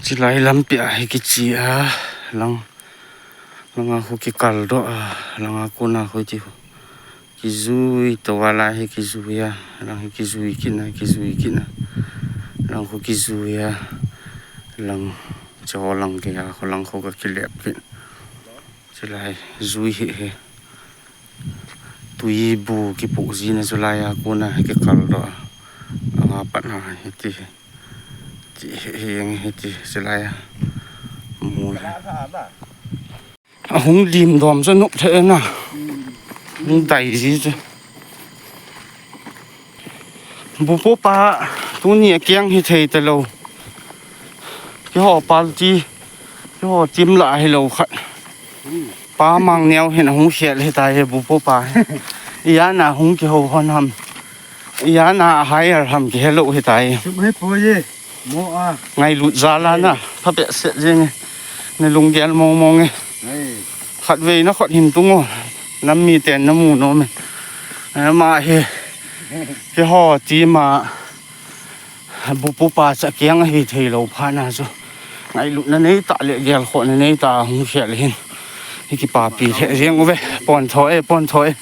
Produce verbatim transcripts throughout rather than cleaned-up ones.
Chulai lampi a hi kiche a, lang, langa khu kikaldoh a, langa kona khu ti khu. Kijui to a lai hi kijui a, lang hi kijui kit na, kijui kit na. Lang khu kijui a, lang cho lang ke a, khu lang khu ka kilep kit. Chulai jui hi hi. Tui bu kipuh jina chulai a kona hi kikaldoh a. Langa pat na hi ti hi. Ti hi, hi, hi ti, chulai a. Mu hi. Ahung lim dom chu nop thei na. Hung dai ji chu. Bupo pa, tuni a kiang hi thei ta lo. Keiho party, keiho team lah hi lo khat. Pa Mang Neo hin ahung khel hi tai hi Bupo pa. Ijat a hung kihou hon ham. Ijat a hire ham kihe lou hi tai. Sum he po ye. Mo a. Ngailut jal a na. Pha behseh jeng e. Na lunggel mong mong e. Ai. Khatvei na khut hin tung o. Nam miten na mu nom e. Ama hi. Keiho team a. Bupo pa cha kiang ahi thei lou phat na chu. Ngailutna nei tah le gelkhohna nei tah a hung khel hin. Hi kipapi lheh jeng uve. Pon tho e, pon tho e.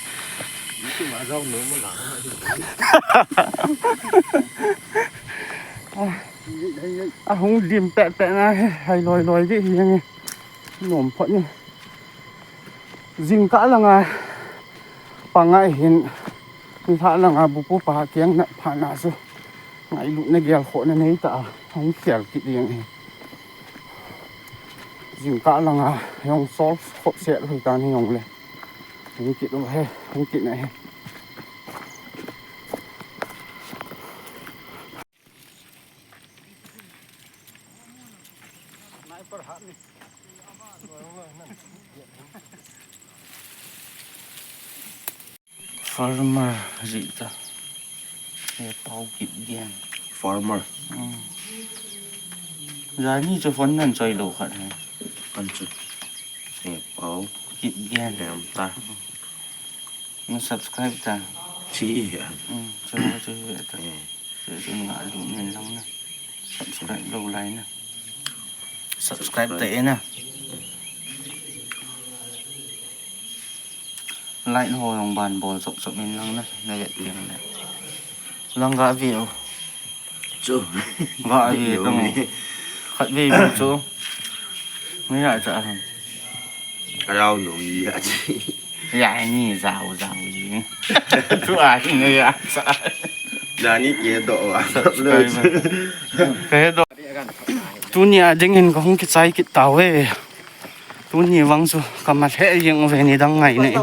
Ahung lim peh peh na hi, hai loi loi di hi nge. Nom phot ni. Jingkah langa pang a hin, nilhah langa Bupo pa kiang nat phat na chu. Ngailutna gelkhohna nei tah a, hung khel kit jeng hi. Jingkah langa, jong solve khop set hui tan hi jong le. Hung kit u he, hung kit na he. Farmer jita. He Pau Kipgen. Farmer. Hmm. Jani chu phone nan choi lou khat he. Kan chu. He Pau. Kipgen. He am ta. Na subscribe ta. Chi he. Hmm. Chu chu he ta. He. Chu chu ngailutna lang na. Subscribe lou lai na. Subscribe ta e na. Like ho jong ban bol chop chop in lang na, na vet jeng le. Lang ga ve o. Chu. Ga ve tong. Khatvei mu chu. Ni ya cha han. Ka rau nu ya chi. Ya ni jao jao ni. Chu a ni ya cha. Jani ke do a. Subscribe. Ke do. Tuni a ding in ka hung kichai kit tau e. Tuni vang chu ka mat lheh jeng uve, nidang ngai nei.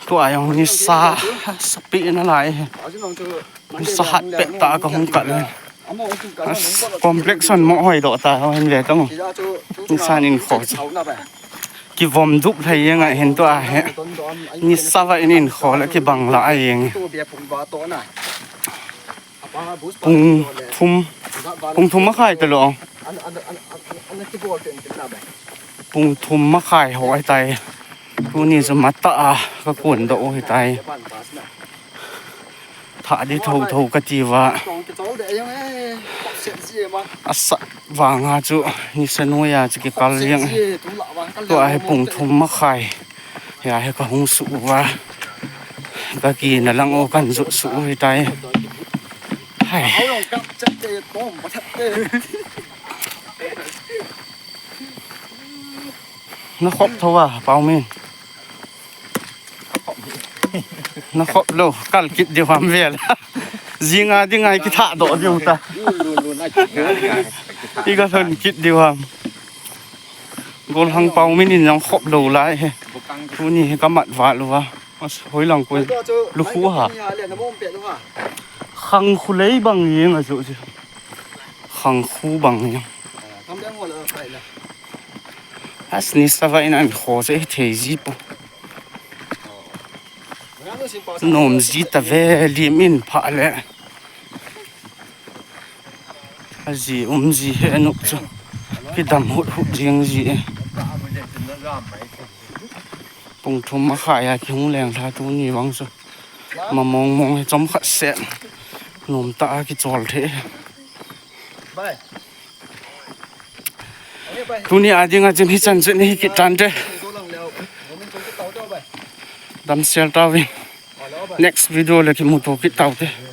Tua jong nisa, sapi na lai he. Nisa hat pet ta ka hung kal le. As, complexion mo hoi doh ta ho hin ve tong. Nisa nin kho chu. Kivom dup lhai jeng a hin tua he. Nisa va in in kho le kibang la a jeng. Pung thum, pung thum makhai ta lo. Pung thum makhai ho ahi tai. Tuni chu matah a ka kun doh u ahi tai. Thah di tho tho ka ti uva. Asat vang a chu nisa noi a chu kikal jeng. Tua hi pung thum makhai. Hia hi ka hung suh uva. Ka kina lang u kan jot suh u ahi tai. Hai. Na khop tho a, Pau Min. Na khop lou, kal kit diu ham vel. Jing a ding a kitha doh diu ta. I ka lhon kit diu ham. Golhang Pau Min in jong khop lou lai he. Tuni hi ka mat val uva. As, hoilang koi. Lukhu ha. Khangkhu lei bang jeng a chu chu. Khangkhu bang jeng. As, nisa va in an kho se thei ji po. Nom ji ta ve, lim in pha le. Aji um ji he anop chu. Kidam hut hut jeng ji e. Pung thum makhai a kihung leng lha tuni vang chu. Mamong mong hi chomkhat seh. Nom tah a kichol thei. Bye. Tuni a dinga chun hichan chun hi kit tante. Damsel tauvin. Next video le kimuto kit taute.